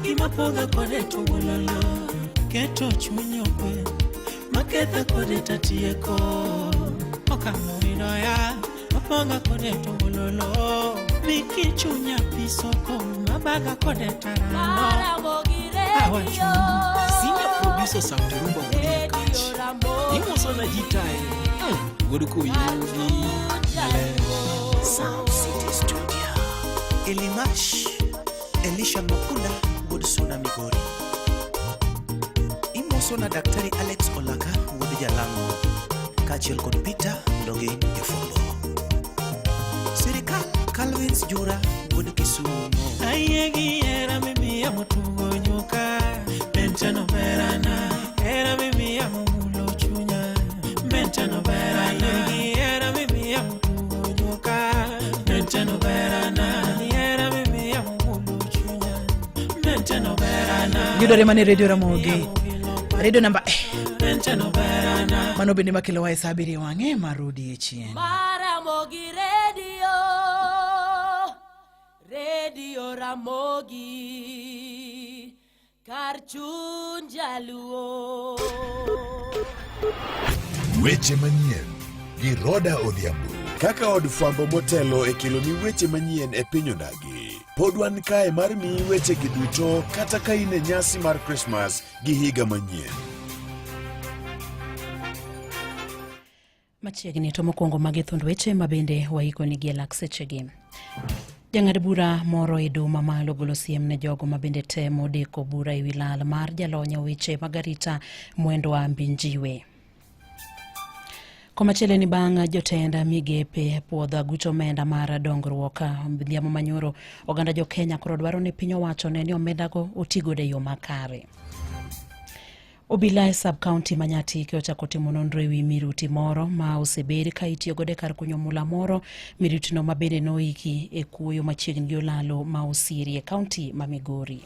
Gima poga kode to wololo keto chuny okwe maketha kode tatieko okang'o ridoya mapoga kode to wololo miki chunya pisoko mabaga kode tarano awacho. Senior producer Sauti Rumba wuod Nyakach. Imoso na jitae. Wuod Koyugi. Maler. Sound City Studio. Elimash, Elisha Mukula, wuod Suna Migori. Imoso na Daktari Alex Olaka, wuod Jalango. Kaachiel kod Peter Longin Jofwambo. Sirikal Calvins Jura, wuod Kisumo. Ayie gi hera mimiya motugo nyuka mentano berana hera mimiya momulo chunya mentano berana. Ayie gi hera mimiya motugo nyuka mentano berana hera mimiya momulo chunya mentano berana. Yudore mana e redio Ramogi, redio namba mentano berana. Mano bende makelowa e sa 7 wang'e mar odiechieng'. Ramogi Radio, Radio Ramogi, kar chuny jaluo. Weche manyien gi Roda Odhiambo. Kaka od fwambo motelo e keloni weche manyien e piny onagi. Pod wan kae mar miyi wechegi duto kata ka in e nyasi mar Krismas gi higa manyien. Machiegni to mokwongo magi thund weche ma bende waikonigi e lak sechegi. Jang'ad bura moro e doho mamalo golo siem ne jogo ma bende temo deko bura e wi lal mar jalony e weche mag arita Mwendwa Mbinjiwe. Komachielo ni bang' jotend migepe puodho aguch omenda mar dongruok odhiambo manyoro, oganda jo Kenya koro dwaro ni piny owacho ne ni omendago otigodo e yo makare. Obila e sub county ma Nyatike ochako timo nonro ewi miruti moro ma osebed ka itiyo godo e kar kunyo mula moro. Mirutino ma bende noiki e kuoyo machiegni gi olalo ma Osiri e county ma Migori.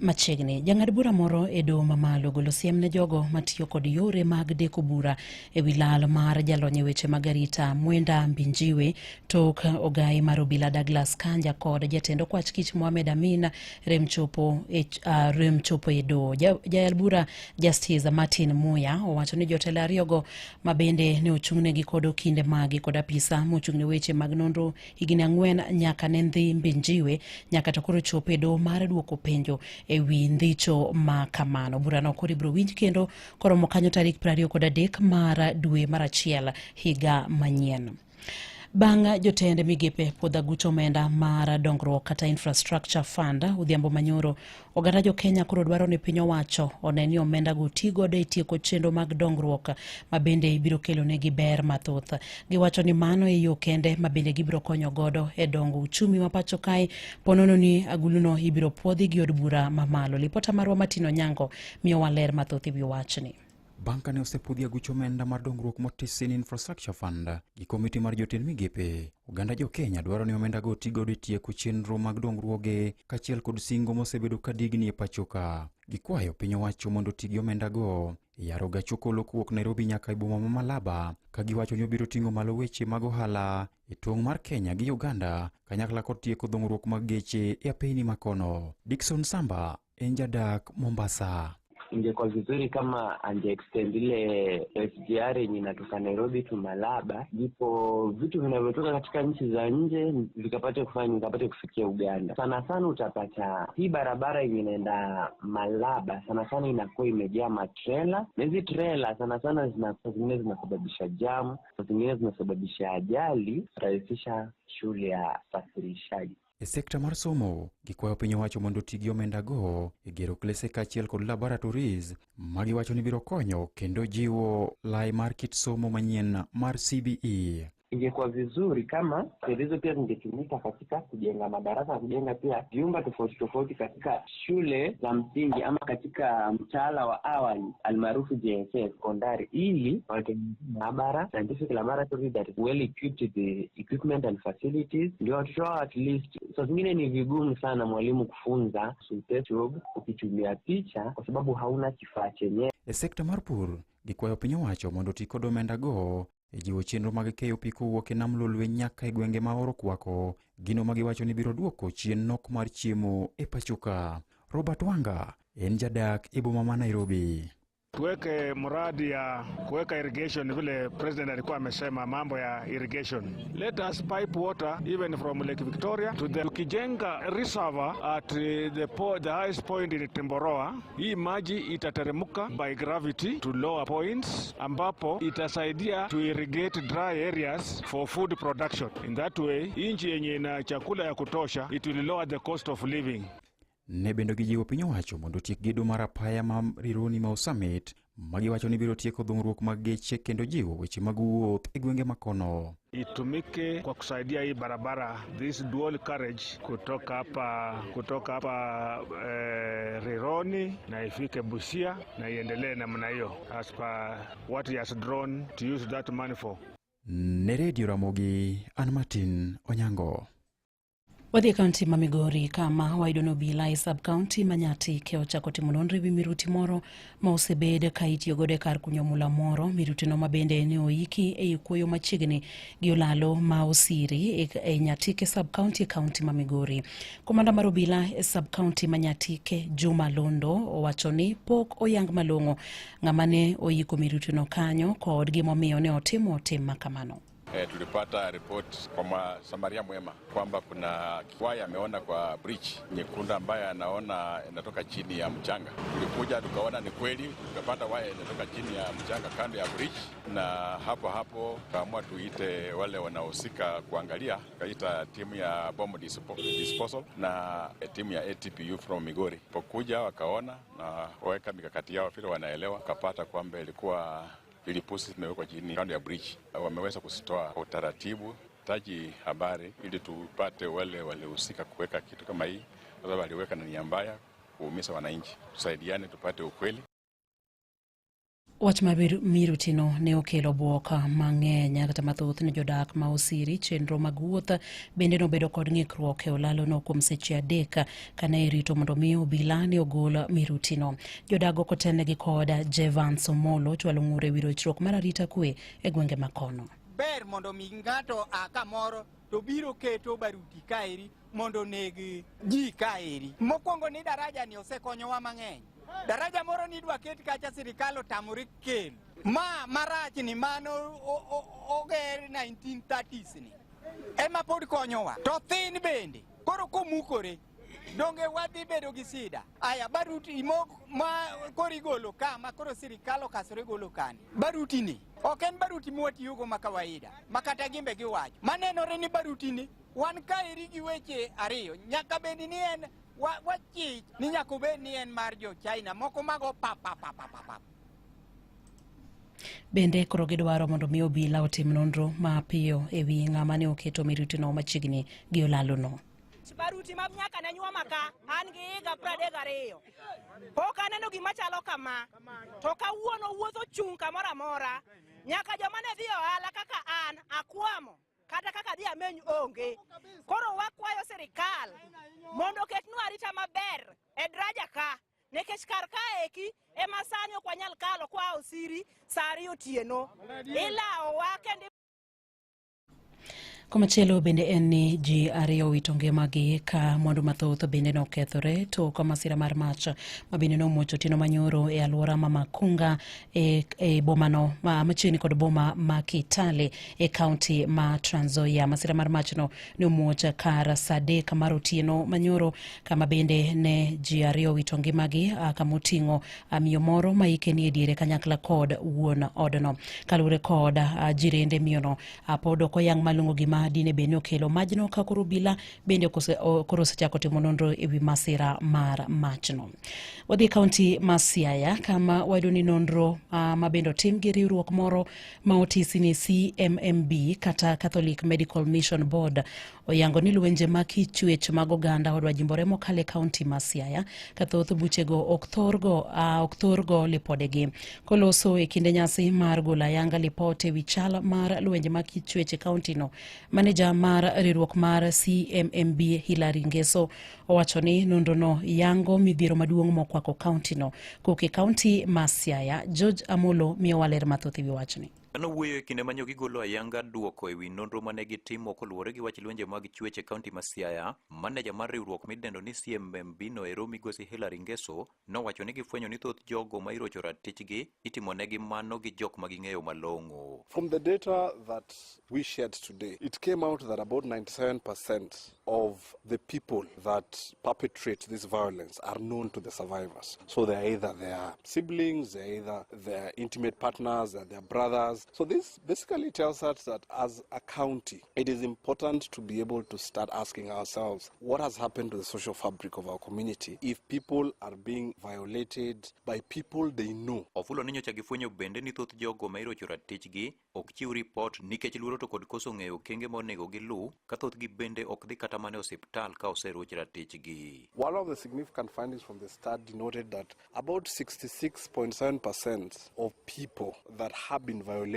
Machiegni, jang'ad bura moro e doho mamalo golo siem ne jogo matiyo kod yore mag deko bura e wi lal mar jalony e weche mag arita Mwenda Mbinjiwe tok ogai mar obila Douglas Kanja kod jatend okwach kich Mohamed Amin rem chopo e, rem chopo e doho. Jayal bura Justice Martin Muya owacho ni jotelo ariyogo ma bende ne ochung'negi kod okinde magi kod apisa mochung'ne weche mag nonro higni 4 nyaka ne ndhi Mbinjiwe nyaka to koro chopo e doho mar duoko penjo e wi ndhicho ma kamano. Burano koro ibiro winj kendo koromo kanyo tarik 23 mar dwe mar achiel higa manyien. Bang' jotend migepe puodho aguch omenda mar dongruok kata infrastructure fund odhiambo manyoro, oganda jo Kenya koro dwaro ni piny owacho one ni omenda go ti godo e tieko chenro mag dongruok ma bende biro kelo negi ber mathoth. Giwacho ni mano e yo kende ma bende gibiro konyo godo e dongo uchumi ma pacho kae ponono ni aguluno ibiro puodhi gi od bura mamalo. Lipota marwa Martin Onyango miyowa ler mathoth e wi wachni. Bang' kane osepudhi aguch omenda mar dongruok motisi ni Infrastructure Fund gi komiti mar jotend migepe, oganda jo Kenya dwaro ni omendago oti godo e tieko chenro mag dongruoge kaachiel kod singo mosebedo ka digni e pachoka. Gikwayo piny owacho mondo oti gi omendago e yaro gach okolo kowuok Nairobi nyaka e boma ma Malaba, ka giwacho ni obiro ting'o malo weche mag ohala e tong' mar Kenya gi Uganda kanyakla kod tieko dhung'ruok mag geche e apeyni makono. Dickson Samba en jadak Mombasa. Ingekuwa vizuri kama ange extend ile SGR yenye inatoka Nairobi to Malaba, ndipo vitu vinavyotoka katika nchi za nje vikapate kufanya vikapate kufikia Uganda. Sana sana utapata hii barabara yenye inaenda Malaba sana sana inakuwa imejaa matrela, na hizi trela sana sana zina, zingine zinasababisha jamu, saa zingine zinasababisha ajali, rahisisha shughuli ya safirishaji. E sekta mar somo, gikwayo piny owacho mondo oti gi omendago e gero klese kaachiel kod laboratories ma giwacho ni biro konyo kendo jiwo lai mar kit somo manyien mar CBE. Ingekuwa vizuri kama fedha hizo pia zingetumika katika kujenga madarasa, kujenga pia vyumba tofauti tofauti katika shule za msingi ama katika mtaala wa awali almaarufu JSS sekondari, ili watengeneze maabara, scientific laboratory that is well equipped with the equipment and facilities, ndio watoto wao at least. Saa zingine ni vigumu sana mwalimu kufunza test ukitumia picha kwa sababu hauna kifaa chenyewe. E sekta mar pur, gikwayo piny owacho mondo oti kod omendago e e jiwo chenro mag keyo pi kowuok e nam Lolwe nyaka e gwenge ma oro kwako, gino ma giwacho ni biro duoko chien nok mar chiemo e pachoka. Robert Wanga en jadak e boma ma Nairobi. Tuweke mradi ya kuweka irrigation vile president alikuwa amesema mambo ya irrigation. Let us pipe water even from Lake Victoria to the tukijenga reservoir at the highest point in Timboroa, hii maji itateremka by gravity to lower points ambapo itasaidia to irrigate dry areas for food production. In that way, nchi yenye ina chakula ya kutosha, it will lower the cost of living. Ne bende gijiwo piny owacho mondo otiek gedo mar apaya ma Rironi Mau Summit magiwacho ni biro tieko dhung'ruok mag geche kendo jiwo weche mag wuoth e gwenge makono. Itumike kwa kusaidia hii barabara, this dual carriage kutoka hapa Rironi na ifike Busia na iendelee namna hiyo as per what he has drawn to use that money for. Ne Radio Ramogi, an Martin Onyango. Wadhi e kaunti ma Migori kama wayudo ni obila e sub kaunti ma Nyatike ochako timo nonro ewi miruti moro ma osebed ka itiyo godo e kar kunyo mula moro. Mirutino ma bende ne oiki ei kuoyo machiegni gi olalo ma Osiri e Nyatike sub kaunti e kaunti ma Migori. Komanda mar obila e sub kaunti ma Nyatike Juma Londo owacho ni pok oyang malong'o ng'ama ne oiko mirutino kanyo kod gimomiyo ne otimo tim makamano. Tulipata ripoti kwa Samaria mwema kwamba kuna waya ameona kwa bridge nyekundu ambaye anaona inatoka chini ya mchanga. Tulikuja tukaona ni kweli, tukapata waya inatoka chini ya mchanga kando ya bridge, na hapo hapo tukaamua tuite wale wanaohusika kuangalia, tukaita timu ya bomb disposal na timu ya ATPU from Migori. Pokuja wakaona na waweka mikakati yao vile wanaelewa, wakapata kwamba ilikuwa vilipuzi zimewekwa chini kando ya bridge. Wameweza kuzitoa kwa utaratibu taji habari ili tupate wale waliohusika kuweka kitu kama hii, kwa sababu aliweka na nia mbaya kuumiza wananchi. Tusaidiane tupate ukweli. Wach ma mirutino ne okelo bwok mang'eny kata mathoth ne jodak ma Osiri. Chenro mag wuoth bende nobedo kod ng'ikruok e olalono kuom seche 3 kane irito mondo mi obila ne ogol mirutino. Jodak kotelnegi kod Jevans Omolo chwalo ng'ur ewi rochruok mar arita kwe e gwenge makono. Ber mondo mi ng'ato a kamoro to biro keto baruti kaeri mondo oneg ji kaeri. Mokwongo ni daraja ni osekonyowa mang'eny. Daraja moro nidwa ket kacha, sirikal otamore kelo. Ma marach ni mano oger 1930s ni ema pod konyowa. To thin bende koro komukore donge wadhi bedo gi sida. Aya baruti mok ma koro igolo ka ma koro sirikal okasore golo kani. Baruti ni ok en baruti mwatiyogo ma kawaida ma kata gimbe giwacho. Manenore ni baruti ni wan kaeri gi weche ariyo nyaka bed ni en wachich ni nyaka obed ni en mar jo China moko mago pa pa pa pa pa pa. Bende koro gidwaro mondo mi obila otim nonro mapiyo ewi ng'ama ne oketo mirutino machiegni gi olalono. Baruti ma nyaka ne nyuoma ka an gi higa 32 pok aneno gima chalo kama, to kawuono wuoth ochung' kamoro amora, nyaka joma ne dhi ohala kaka an akwamo kata kaka dhi ameny onge. Koro wakwayo sirikal mondo oketnwa arita maber e daraja ka, nikech kar kaeki ema sani ok wanyal kalo kwa Osiri sa 2 otieno ilawowa kendo. Komachielo bende en ni ji 2 owito ngimagi ka mwandu mathoth bende nokethore tok masira mar mach ma bende nomuoch otieno manyoro e alwora ma Makunga e bomano machiegni kod boma ma Kitale e kaunti ma Trans Nzoia. Masira mar machno ne omuoch kar sa 3 mar otieno manyoro, kama bende ne ji 2 owito ngimagi, kama oting'o miyo moro ma hike ni e diere kanyakla kod wuon odno. Kaluwore kod jirende miyono, pod ok oyang malong'o gima dine bed ni okelo majno, ka koro obila bende koro osechako timo nonro ewi masira mar machno. Wadhi e kaunti ma Siaya kama wayudo ni nonro ma bende otim gi riwruok moro ma otisi ni CMMB kata Catholic Medical Mission Board oyango ni lwenje ma kichwech mag oganda odwa jimbore mokalo e kaunti ma Siaya, ka thoth buchego ok thor go lipodegi. Koloso e kinde nyasi mar golo ayanga lipot ewi chal mar lwenje mag kichwech e kaunti no, maneja mar riwruok mar CMMB Hilary Ngeso owacho ni nonrono yango midhiero maduong' mokwako kaunti no. Kowuok e kaunti ma Siaya, George Amolo miyowa ler mathoth ewi wachni. Nowuoyo e kinde ma nyo gigolo ayanga duoko e wi nonro mane gitimo koluwore gi wach lwenje mag chwech e kaunti ma Siaya. Maneja mar riwruok midendo ni CMMB noero migosi Hillary Ngeso nowacho ni gifwenyo ni thoth jogo ma irocho ratichgi itimonegi mano gi jok ma ging'eyo malong'o. From the data that we shared today, it came out that about 97% of the people that perpetrate this violence are known to the survivors. So they're either their siblings, they're either their intimate partners, they're their brothers. So this basically tells us that as a county, it is important to be able to start asking ourselves what has happened to the social fabric of our community if people are being violated by people they know. Ofulo ni nyocha gifwenyo bende ni thoth jogo ma irocho ratichgi ok chiw ripot nikech luoro to kod koso ng'eyo okenge ma onego giluw ka thothgi bende ok dhi kata mana e osiptal ka oseroch ratichgi. One of the significant findings from the study noted that about 66.7% of people that have been violated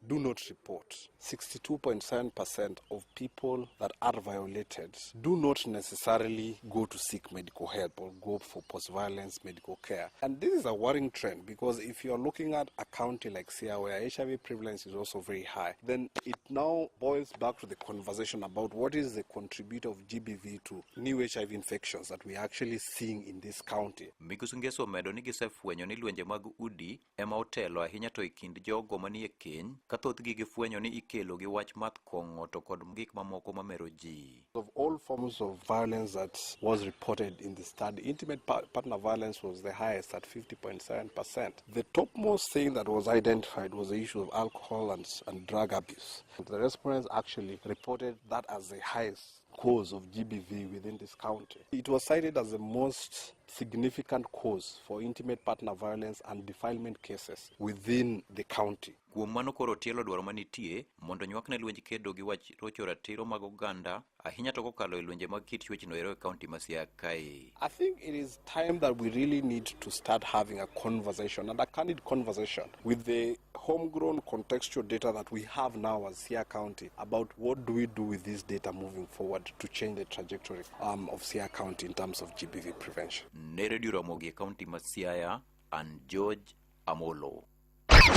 do not report. 62.7% of people that are violated do not necessarily go to seek medical help or go for post-violence medical care. And this is a worrying trend because if you're looking at a county like Siaya where HIV prevalence is also very high, then it now boils back to the conversation about what is the contributor of GBV to new HIV infections that we are actually seeing in this county. Migosi Ngeso omedo ni gisefwenyo ni lwenje mag udi ema otelo ahinya to e kind jogo manie keny ka thothgi gifwenyo ni ikelo gi wach math kong'o to kod gik mamoko mamero ji. Of all forms of violence that was reported in the study, intimate partner violence was the highest at 50.7%. The topmost thing that was identified was the issue of alcohol and drug abuse. The respondents actually reported that as the highest cause of GBV within this county. It was cited as the most significant cause for intimate partner violence and defilement cases within the county. Kuom mano koro tielo dwaro manitie mondo nywak ne lwenj kedo gi wach rocho ratiro mag oganda ahinya to kokalo e lwenje mag kit chwech noero e kaunti ma Siaya kae. I think it is time that we really need to start having a conversation, and a candid conversation, with the homegrown contextual data that we have now as Siaya County about what do we do with this data moving forward to change the trajectory of Siaya County in terms of GBV prevention. Ne Radio Ramogi e kaunti ma Siaya, an George Amolo.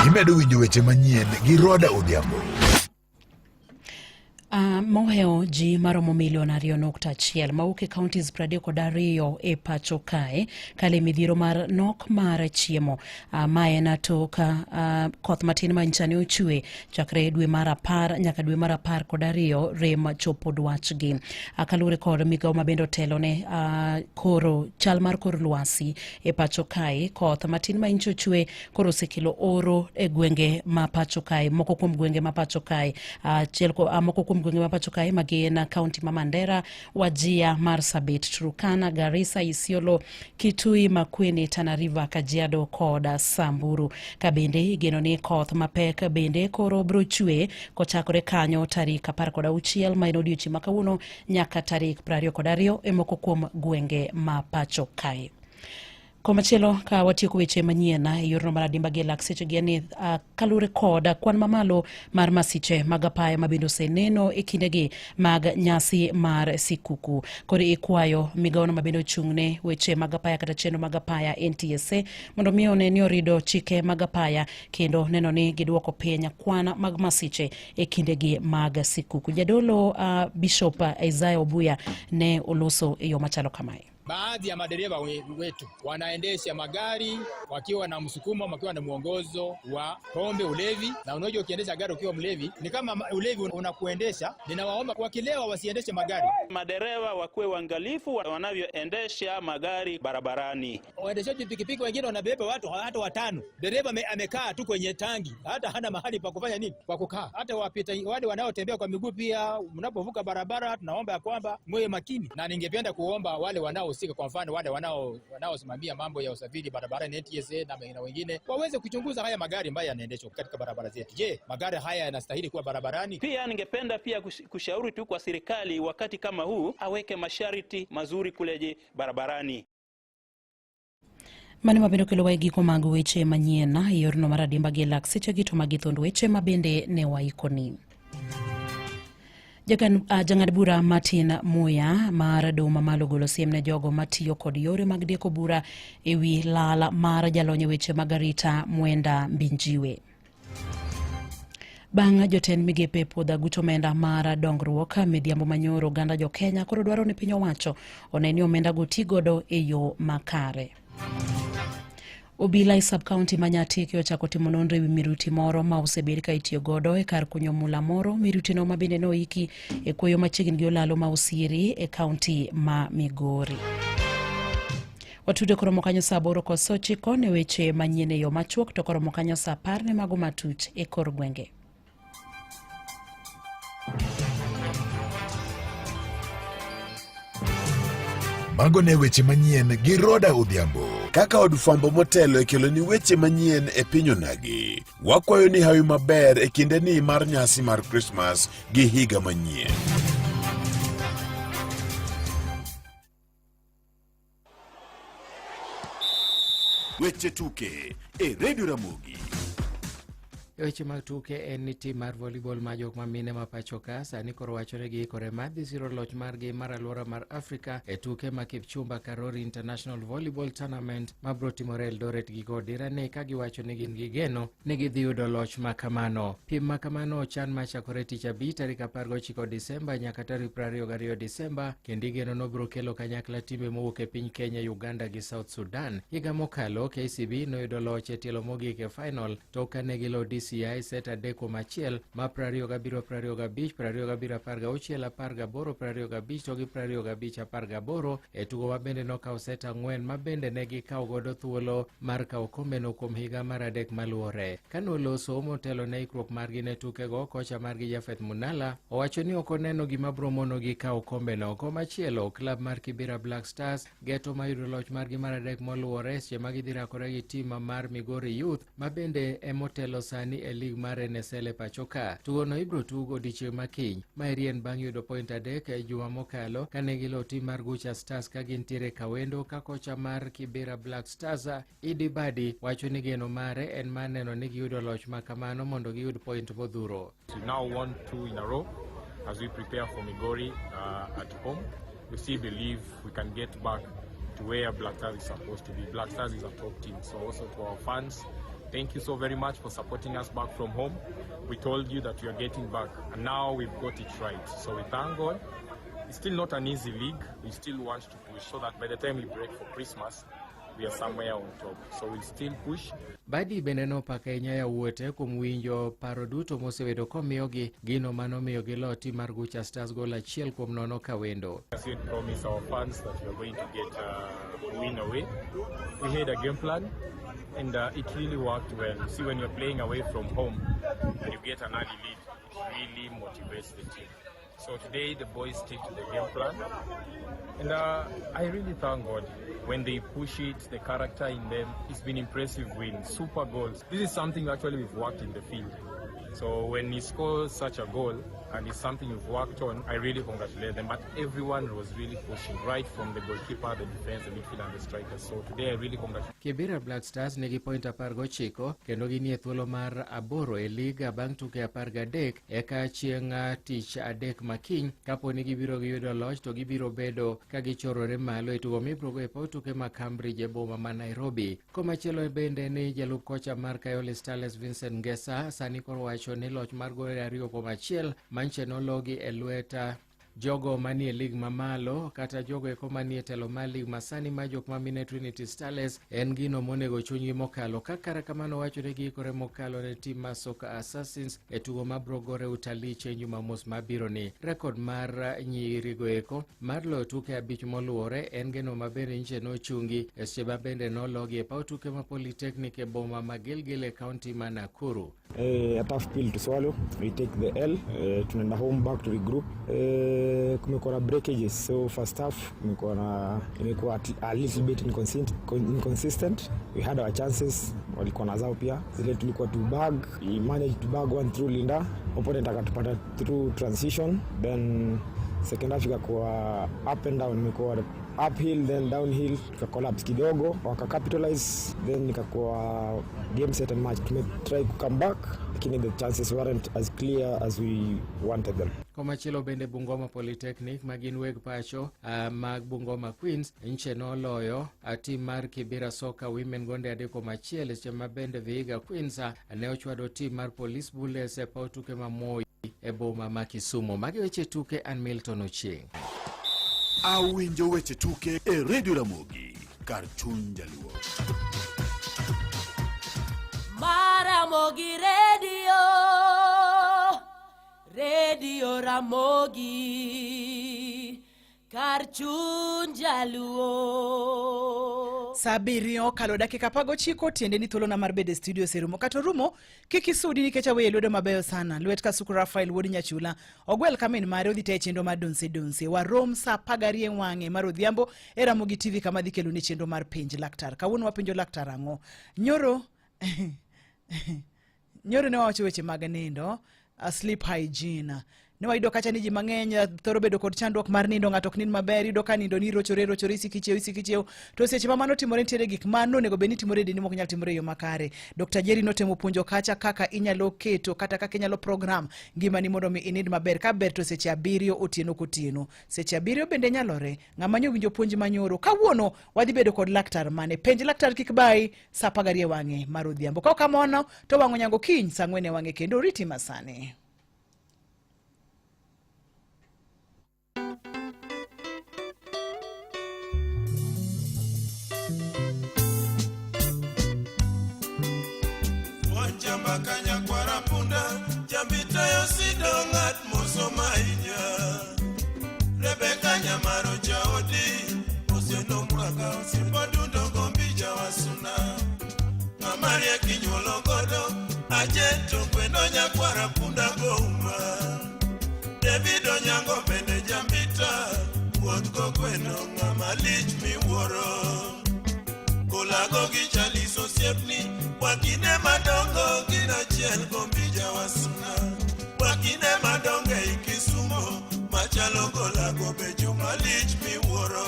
Imedo winjo weche manyien gi Roda Odhiambo. Mohewo ji maromo milion 2.1 mawuok e counties 32 e pacho kae kale midhiero mar nok mar chiemo. Ma en tok koth matin ma nyicha ne ochwe chakre dwe mar 10 nyaka dwe mar 12 rem chopo dwachgi. Kaluwore kod migawo ma bende otelo ne koro chal mar kor lwasi e pacho kae, koth matin ma nyicha ochwe koro osekelo oro e gwenge ma pacho kae, moko kuom gwenge ma pacho kae, achiel moko kuom gwenge ma pacho kae ma gin kaunti ma Mandera, Wajir, Marsabit, Turkana, Garissa, Isiolo, Kitui, Makueni, Tana River, Kajiado kod Samburu. Ka bende igeno ni koth mapek bende koro biro chwe kochakore kanyo tarik 16 ma en odiochieng' ma kawuono nyaka tarik 22 e moko kuom gwenge ma pacho kae. Komachielo ka watieko weche manyien e yorno mar adimba gi lak seche gi ni kaluwore kod kwan mamalo mar masiche mag apaya ma bende oseneno e kindegi mag nyasi mar sikuku. Koro ikwayo migawono ma bende ochung'ne weche mag apaya kata chenro mag apaya NTSA mondo mi one ni orido chike mag apaya kendo neno ni giduoko piny kwan mag masiche e kindegi mag sikuku. Jadolo Bishop Isaiah Obuya ne oloso e yo machalo kamae. Baadhi ya madereva wetu wanaendesha magari wakiwa na msukumo, wakiwa na mwongozo wa pombe, ulevi. Na unajua ukiendesha gari ukiwa mlevi ni kama ulevi unakuendesha. Ninawaomba wakilewa wasiendeshe magari. Madereva wakuwe waangalifu wanavyoendesha magari barabarani. Waendeshaji pikipiki wengine wanabeba watu hata watano. Dereva amekaa tu kwenye tangi, hata hana mahali pa kufanya nini, pa kukaa. Hata wapita wale wanaotembea kwa miguu pia, mnapovuka barabara tunaomba ya kwamba muwe makini. Na ningependa kuomba wale wanao kwa mfano wale wanaosimamia mambo ya usafiri barabarani NTSA na wengine waweze kuchunguza haya magari ambayo yanaendeshwa katika barabara zetu. Je, magari haya yanastahili kuwa barabarani? Pia ningependa pia kushauri tu kwa serikali wakati kama huu aweke masharti mazuri kule barabarani. Mano mabende okelo wa e giko mag weche manyien e yorno mar adimba gi lak seche gi to magi thond weche mabende ne waikoni. Jang'ad bura Martin Muya mar doho mamalo golo siem ne jogo matiyo kod yore mag deko bura e wi lal mar jalony e weche mag arita Mwenda Mbinjiwe. Bang' jotend migepe puodho aguch omenda mar dongruok midhiambo manyoro, oganda jo Kenya koro dwaro ni piny owacho one ni omenda go ti godo e yo makare. Obila e sub-county ma Nyatike ochako timo nonro ewi miruti moro ma osebed ka itiyo godo e kar kunyo mula moro. Mirutino ma bende noiki e kuoyo machiegni gi olalo ma Osieri e kaunti ma Migori. Watude koromo kanyo saa 8:09 ne weche manyien e yo machuok, to koromo kanyo saa 10 ne mago matut e kor gwenge. Mago ne weche manyien gi Roda Odhiambo. Kaka od fwambo motelo e keloni weche manyien e piny onagi. Wakwayo ni hawi maber e kindeni mar nyasi mar Krismas gi higa manyien. Weche tuke e Radio Ramogi. E weche mag tuke en ni tim mar volleyball ma jok ma mine ma pacho ka sani koro wacho ni giikore mar dhi siro loch margi mar alwora mar Afrika e tuke ma Kipchumba Karori International Volleyball Tournament ma biro timore Eldoret giko dirani ka giwacho ni gin gi geno ni gidhi yudo loch ma kamano. Piem ma kamano ochan ma chakore tich abich tarik 19 Disemba nyaka tarik 22 Disemba kendo igeno nobiro kelo kanyakla timbe mowuok e piny Kenya, Uganda gi South Sudan. Higa mokalo KCB noyudo loch e tielo mogik e final tok kane gilo DCI set 3-1 ma 27 25 27 16 18 25 to gi 25 18 e tugo ma bende nokawo set 4 ma bende ne gikawo godo thuolo mar kawo okombeno kuom higa mar 3 maluwore. Kane oloso motelo ne ikruok margi ne tukego, kocha margi Jafeth Munala owacho ni ok oneno gima biro monogi kawo okombeno. Komachielo, klab mar Kibera Black Stars geto ma yudo loch margi mar 3 moluwore seche ma gidhi rakore gi tim mar Migori Youth ma bende emotelo sani e lig mar NSL e pacho ka. Tugono ibiro tug odiechieng' ma kiny. Maeri en bang' yudo point 3 e juma mokalo kane gilo tim mar Gucha Stars ka gintiere kawendo ka kocha mar Kibera Black Stars Idi Badi wacho ni geno mare en mar neno ni giyudo loch ma kamano mondo giyud point modhuro. We now won 2 in a row as we prepare for Migori at home. We still believe we can get back to where Black Stars is supposed to be. Black Stars is a top team, so also to our fans, thank you so very much for supporting us back from home. We told you that we are getting back, and now we've got it right. So we thank God. It's still not an easy league. We still want to push so that by the time we break for Christmas, we are somewhere on top. So we'll still push. Badi bende nopako ahinya yawuote kuom winjo paro duto mosebedo komiyogi, gino manomiyo gilo tim mar Gucha Stars gol 1-0 kawendo. As we had promised our fans that we are going to get a win away, we had a game plan and it really worked well. You see, when you're playing away from home and you get an early lead, it really motivates the team. So today the boys stick to the game plan, and I really thank God when they push it, the character in them. It's been impressive win, super goals. This is something actually we've worked in the field. So when he scores such a goal and it's something we've worked on, I really congratulate them. But everyone was really pushing, right from the goalkeeper, the defense, the midfield and the strikers. So today I really congratulate. Kibera Black Stars nigi point 19 kendo ginie thuolo mar 8 e liga bang' tuke 13 eka chieng' tich adek makiny kapo ni gibiro giyudo loch to gibiro bedo ka gichorore malo e tugo mibiro go e paw tuke ma Cambridge e boma ma Nairobi. Komachielo bende ni jalup kocha mar Kayole Starlets Vincent Ngesa sani koro wacho ni loch mar gol 2-1 manche nologi e lwet jogo manie lig mamalo kata jogo eko manie telo mar lig masani ma jok mamine Trinity Starlets en gino monego chunygi mokalo. Ka kara kamano wacho ni giikore mokalo ne tim mar Soka Assassins e tugo mabiro gore Utalii chieng' Jumamos mabiro ni. Rekod mar nyirigo eko mar loyo tuke 5 moluwore en geno maber nche nochungi e seche ma bende nologi e paw tuke ma Polytechnic e boma ma Gilgil e kaunti ma Nakuru. A tough pill to swallow. We take the L. Tunaenda home back to regroup. Kumekuwa na breakages. So first half imekuwa a little bit inconsistent. We had our chances. Walikuwa na zao pia. Zile tulikuwa to bag. We managed to bag one through Linda. Opponent akatupata through transition. Then Second half ikakuwa up and down, imekuwa uphill then downhill, tuka collapse kidogo, waka capitalize then ikakuwa game set and match. Tume try ku come back lakini the chances weren't as clear as we wanted them. Komachielo bende Bungoma Polytechnic ma gin weg pacho mag Bungoma Queens nche noloyo tim mar Kibera Soccer Women gonde 3-1 e seche ma bende Vihiga Queens ne ochwado tim mar Police Bullets e paw tuke ma Moi e boma ma Kisumu. Magi weche tuke, an Milton Ochieng. Awinjo weche tuke e Radio Ramogi kar chuny jaluo. Maramogi Radio, Radio Ramogi, kar chuny jaluo. Saa 7 okalo dakika 19, tiende ni thuolona mar bedo e studio oserumo. Kata orumo, kik isudi nikech aweye lwedo mabeyo sana. Lwet Kasuku Rafael wuod Nyachula, ogwel kamin mare odhi taye chenro mar Donse Donse. Warom saa 12 wang'e mar odhiambo e Ramogi TV kama dhi keloni chenro mar Penj Laktar. Kawuono wapenjo laktar ang'o? Nyoro nyoro ne wawacho weche mag nindo, sleep hygiene. Ne wayudo kacha ni ji mang'eny thoro bedo kod chandruok mar nindo, ng'ato ok nind maber, iyudo ka nindo ni rochore rochore, isiko ichiew, isiko ichiew. To seche ma mano timore, nitiere gik ma nonego bed ni timore e dendi mok nyal timore e yo makare. Dr. Jerry notemo puonjo kacha kaka inyalo keto kata kaka inyalo program ngimani mondo mi inind maber. Ka ber to seche 7 otieno kotieno. Seche 7 bende nyalore. Ng'ama nyo winjo puonj manyoro. Kawuono wadhi bedo kod laktar mane. Penj laktar kik bayi saa 12 wang'e mar odhiambo. Ka ok kamano to wang'o nyango kiny saa 4 wang'e kendo oriti masani. Jamba kanya kwara punda, jambitayo sido ng'at mosomo ahinya. Rebeka Nyamaro jaodi, osieno mwaga osiepo dundo gombi jawasuna. Ng'ama riek inyuolo godo, ajeto kwendo nyakwara punda gouma. David Onyango bende jambita, wuoth gogweno ng'ama lich miwuoro. Kolago gi Charles osiepni, wakine madongo gin achiel gombi jawasuna. Wakine madongo ei Kisumo, machalo golago be joma lich miwuoro.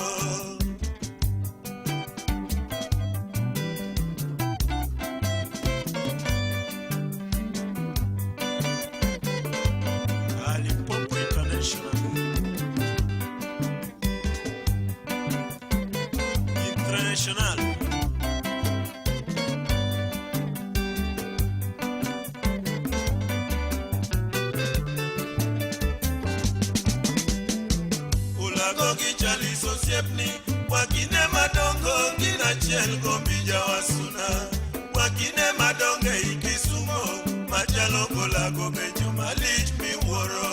Limpopo International. International. Ulago gi Charles osiepni, wakine madongo gin achiel gombi jawasuna. Wakine madongo ei Kisumo, machalo golago be joma lich miwuoro.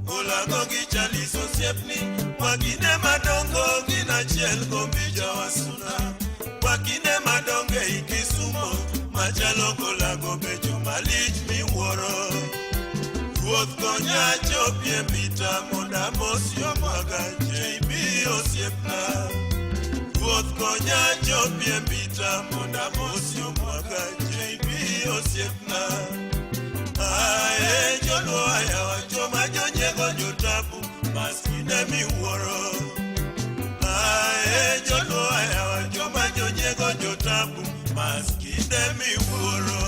Ulago gi Charles osiepni, wakine madongo gin achiel gombi jawasuna. Wakine madongo ei Kisumo, machalo golago be joma lich miwuoro. Ruoth konya achopie mbita mondo amos yomwaga JB osiepna. Ruoth konya achopie mbita mondo amos yomwaga JB osiepna. Ae joluo ayawa joma jonyiego jotabu maskinde miwuoro. Ae joluo ayawa joma jonyiego jotabu maskinde miwuoro.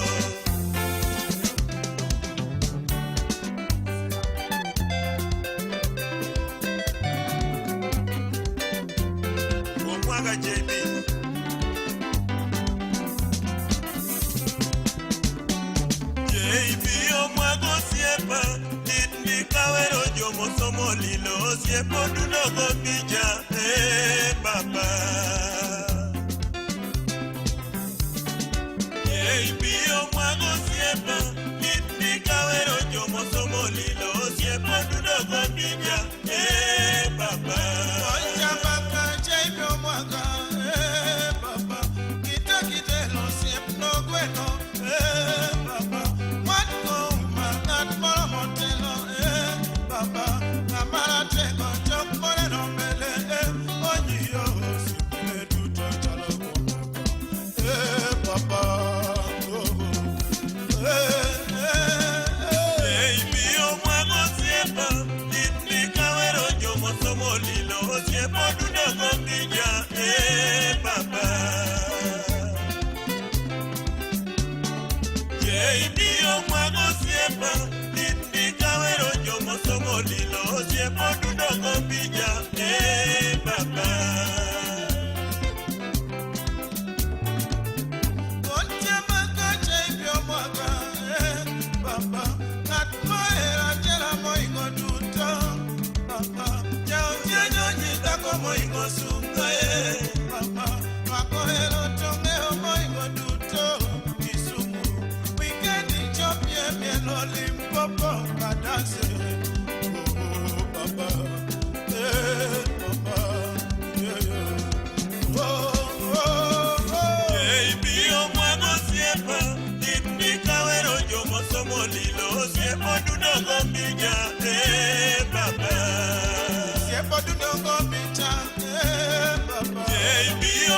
Omwaga JB. JB omwaga osiepa, lit ndi kawero jomosomo lilo osiepo dundo go bija, baba. JB omwaga osiepa, lit ndi kawero jomosomo lilo osiepo dundo go bija, baba. Ochamba ka JB omwaga, baba. Kita kitelo osiep nogweno, baba. Wat kouma ng'at moro motelo, baba. Ng'ama ratego chok moneno mbele, sunga e baba Rwako hero to ng'eyo moingo duto Kisumu Weekend ichopie mielo Limpopo kadanse Oh baba, eh baba, yeah yeah. Oh oh oh. Ei biyo mwago osiepa, dit kawero jomosomo lilo osiepo dudogo mbija, eh baba. Osiepo dudogo mbija, eh baba. Ei biyo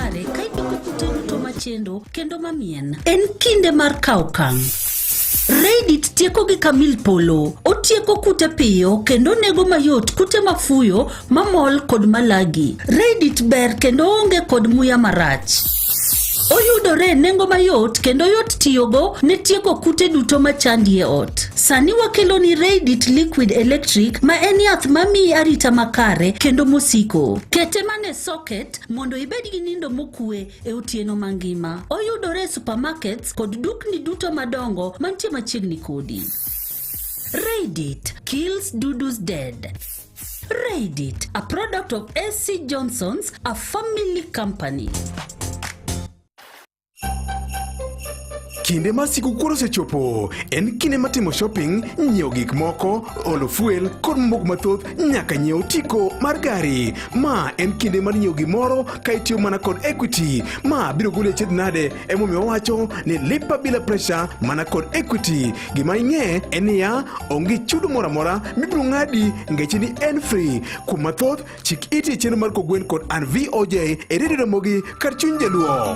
makare ka idwoko kute duto machendo kendo mamien. En kinde mar kawo okang'. Reddit tieko gi kamil polo. Otieko kute piyo kendo onego mayot kute mafuyo, mamol kod malagi. Reddit ber kendo onge kod muya marach. Oyudore e nengo mayot kendo yot tiyogo ne tieko kute duto machandi e ot. Sani wakelo ni Reddit Liquid Electric ma en yath mamiyi arita makare kendo mosiko. Kete mana e socket mondo ibed gi nindo mokue e otieno mangima. Oyudore e supermarkets kod dukni duto madongo mantie machiegni kodi. Reddit kills dudus dead. Reddit, a product of SC Johnson's, a family company. Kinde mar sikukuu osechopo. En kinde mar timo shopping, nyiewo gik moko, olo fuel kod mamoko mathoth nyaka nyiew otiko mar gari. Ma en kinde mar nyiewo gimoro ka itiyo mana kod Equity. Ma biro goli e achiedh nade emomiyo wawacho ni lipa bila pressure mana kod Equity. Gima ing'e en niya, onge chudo moro amora mibiro ng'adi ngeche ni en free. Kuom mathoth, chik iti e chenro mar Kogwen kod an VOJ e redio Ramogi kar chuny jaluo.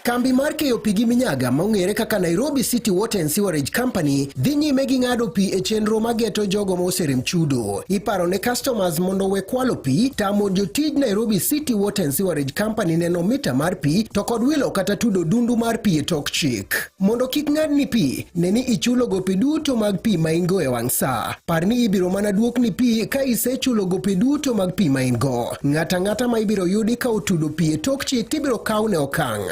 Kambi mar keyo pi gi minyaga ma ong'ere kaka Nairobi City Water and Sewerage Company dhi nyime gi ng'ado pi e chenro mageto jogo ma oserem chudo. Iparo ne customers mondo owe kwalo pi, tamo jotij Nairobi City Water and Sewerage Company neno mita mar pi to kod wilo kata tudo dundu mar pi e tok chik. Mondo kik ng'adni pi, ne ni ichulo gope duto mag pi ma in-go e wang' sa. Par ni ibiro mana duokni pi ka isechulo gope duto mag pi ma in-go. Ng'ato ang'ata ma ibiro yudi ka otudo pi e tok chik tibiro kawne okang'.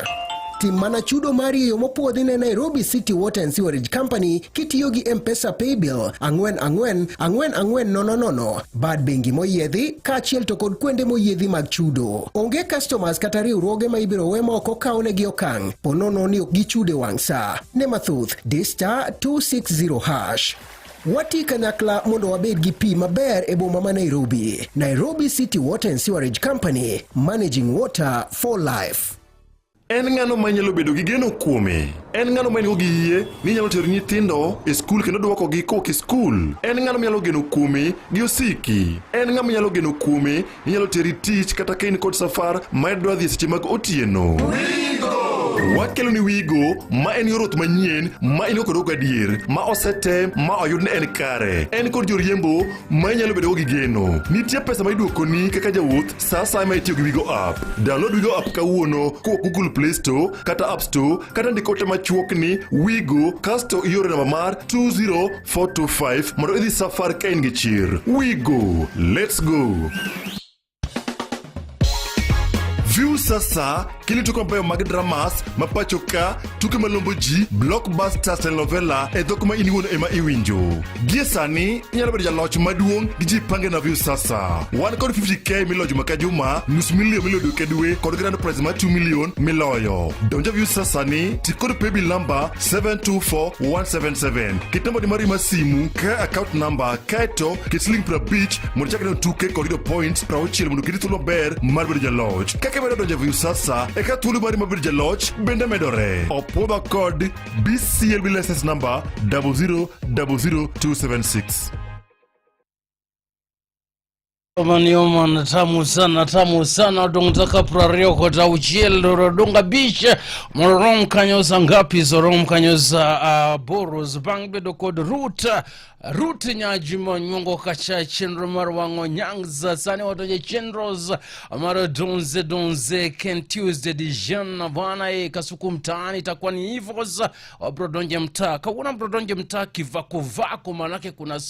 Tim mana chudo mari e yo mopuodhi ne Nairobi City Water and Sewerage Company kitiyo gi M-Pesa Paybill ang'wen ang'wen ang'wen ang'wen nono nono, bad bengi moyiedhi kaachiel to kod kuonde moyiedhi mag chudo. Onge customers kata riwruoge ma ibiro we ma ok okawnegi okang' po nono ni ok gichudo e wang' sa. Ne mathoth, di star 260 hash. Wati kanyakla mondo wabed gi pi maber e boma ma Nairobi. Nairobi City Water and Sewerage Company, managing water for life. En ng'ano ma inyalo bedo gi geno kuome? En ng'ano ma in-go gi yie ni inyalo tero nyithindo e skul kendo dwokogi kowuok e skul? En ng'ano minyalo geno kuome gi osiki? En ng'ama inyalo geno kuome ni inyalo teri tich kata ka in kod safar ma idwa dhi e seche mag otieno? Wakelo ni Wigo ma en yor wuoth manyien ma in go kod gadier ma osetem ma oyud ni en kare. En kod joriembo ma inyalo bedogo gi geno. Nitie pesa ma iduokoni kaka jawuoth sa asaya ma itiyo gi Wigo app. Download Wigo app kawuono kowuok Google Play Store kata App Store kata ndik ote machuok ni Wigo kasto ioro namba mar 20425 mondo idhi safar ka in gi chir. Wigo, let's go! View sasa kili tuke mabeyo mag dramas ma pacho ka tuke malombo ji blockbusters telenovela e dhok ma in iwuon ema iwinjo gie sani inyalo bedo jaloch maduong' gi ji pange na view sasa wan kod 50k miloyo juma ka juma nus milion miloyo dwe ka dwe kod grand prize mar 2 million miloyo donjo view sasa ni ti kod paybill number 724177 ket nambani mari mar simu ka account number kaeto ket siling 50 mondo ichak neno tuke kod yudo points 60 mondo oketi thuolo maber mar bedo jaloch kaka imedo donjo e view sasa eka thuolo mari mar bedo jaloch bende medore opwodhwa kod bclb license number 0000276 Oman tamu sana tamu sana odong' taka 26 odong' 5 mondo rom kanyo sa ngapi so rom kanyo sa aboro bang' bedo kod rut rut nyajimo nyuongo kacha chenro mar wang'o nyangza sani wadonjo e chenros mar donze donze ken tuesday dijon bwana e kasuku mtaani itakuwa ni hivyo sasa wabro donje mtaa kawuono bro donje mtaa kivakovako manake kuna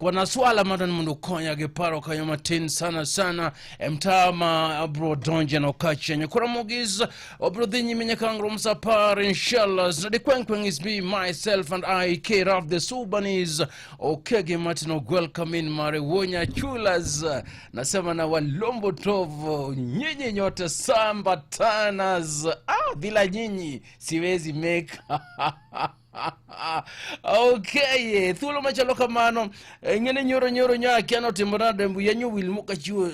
kuna swala madwani mondo okonya gi paro kanyo matin sana sana e mtaa ma abro donje no kachenyo koro mogis wabro dhi nyime nyaka ang' rom sa apar inshallah the kwenkweng is me myself and I care of the Subanese Okege Martin Ogwel Kamin Mare Wonya Chulas nasema na Walombo Tovo nyinyi nyote samba tanas bila nyinyi siwezi make Okay, thuolo machalo kamano eh, ing'e ni nyoro nyoro nyo akia notimo nade wiya nyo wil mokachiwo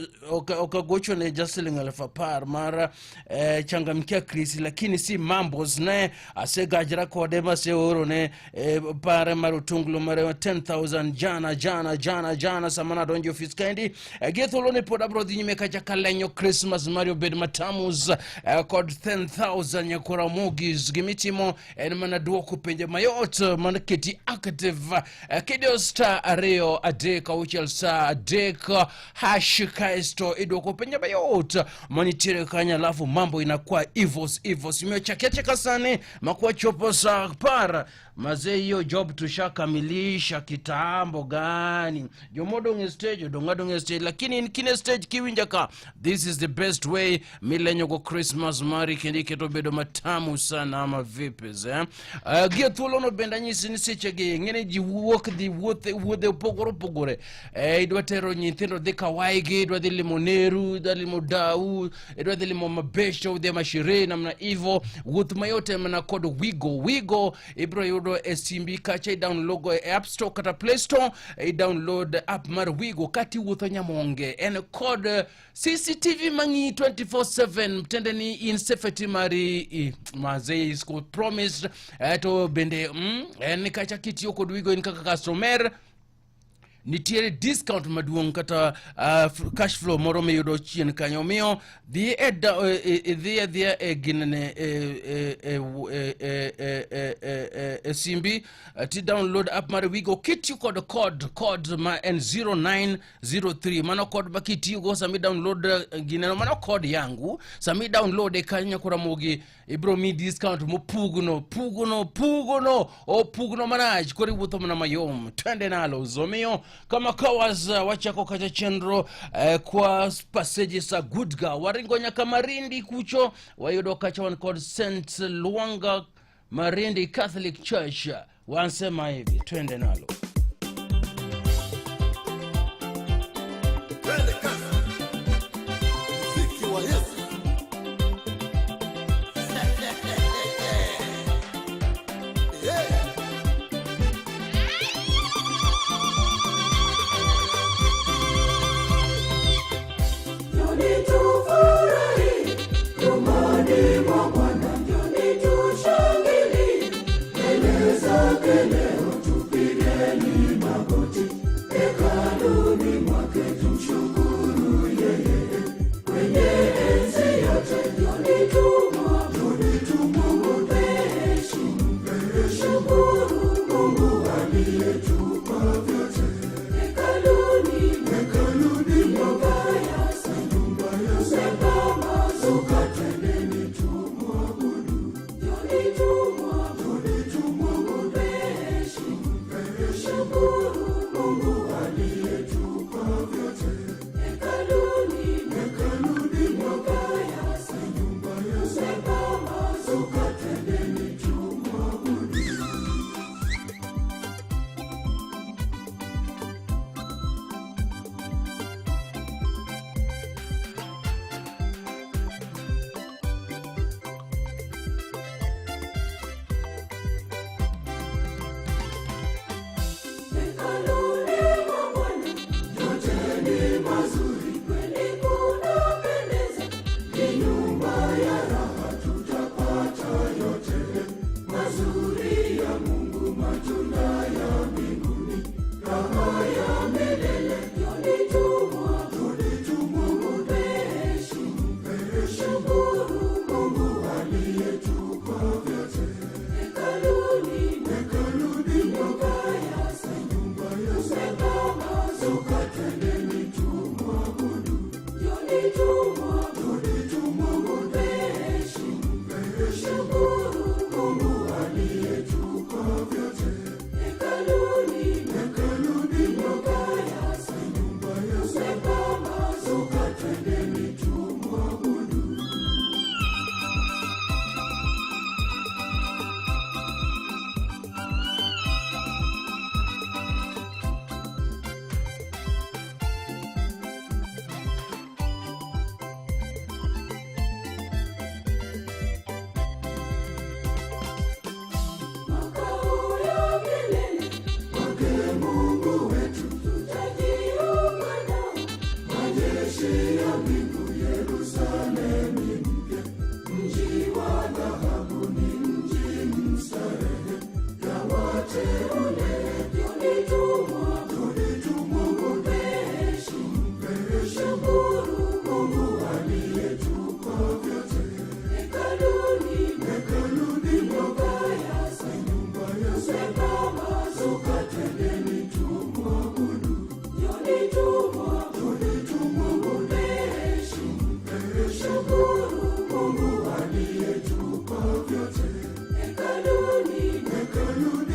okagocho ne ja siling 10,000 mar eh, changamkia krisi lakini si mambos ne asegajra kode maseoro ne eh, pare mar otunglo mar 10000 jana jana jana jana sama nadonjo ofis kaendi eh, gi thuolo ni pod abro dhi nyime kacha kalenyo Christmas mari obed matamus eh, kod 10000 nyakora mogis gimitimo en mana duoko penjo mayot mana keti active eh, kidiyo star 2 3 6 star 3 hash kaesto iduoko penjo mayot manitiere kanyo alafu mambo inakuwa ivos ivos imechakiacheka sani makuwa chopo saa par mazee hiyo job tushakamilisha kitambo gani jomodong' e stage odong' adong' e stage lakini in kine stage kiwinja ka this is the best way milenyogo Christmas mari kendo iketo bedo matamu sana ama vipi eh? Gie thuolono bende anyisi ni sechegi ng'ene ji wuok dhi wuothe wuodhe opogore opogore eh, idwa tero nyithindo dhi kawaigi idwa dhi limo neru idwa limo dau idwa dhi limo mabesho udhi masherehe namna hivyo wuoth mayot en mana kod wigo wigo ibiro yudo e simbi kacha i-download go e app store kata play store i-download app mar wigo kata iwuotho nyamonge en kod cctv mang'i 24/7 tiende ni in safety mari mazee is promised eh, to bende en kacha kitiyo kod wigo in kaka customer nitiere discount maduong' kata cash flow moro miyudo chien kanyo omiyo dhi e e, e, dhi adhiya e ginene e, e, e, e, e, e, e, e, e, e simbi ti download app mar Wigo kitiyo kod code code ma en 0903 mano code ma kitiyogo sama i download gineno mano code yangu sama i download e kanyo nyakoramogi ibro mi discount mopugno pugno pugno opugno marach koro iwuotho mana mayom twende nalo zomiyo kama kawas wachako kacha chenro eh, kwa passage sa goodga waringo nyaka Marindi kucho wayudo kacha wan kod St Luanga Marindi Catholic Church wansema hivi twende nalo. Twende kazi. Muziki wa Yesu. Yeah. Njoni tufurahi nyumbani mwa Bwana, njoni tushangilie mbele zake leo, tupigeni magoti hekaluni mwake, tumshukuru yeye mwenye enzi yote. Njoni tumwabudu, tumpe heshima, shukuru Mungu aliyetupa vyote hekaluni, hekaluni nyumba ya nyumba ya Sema twendeni tumwabudu, njoni tumwabudu, tumpe heshima, shukuru Mungu aliyetupa vyote hekaluni, hekaluni nyumba ya nyumba ya Sema twendeni tumwabudu. Mungu aliyetupa vyote hekaluni, hekaluni.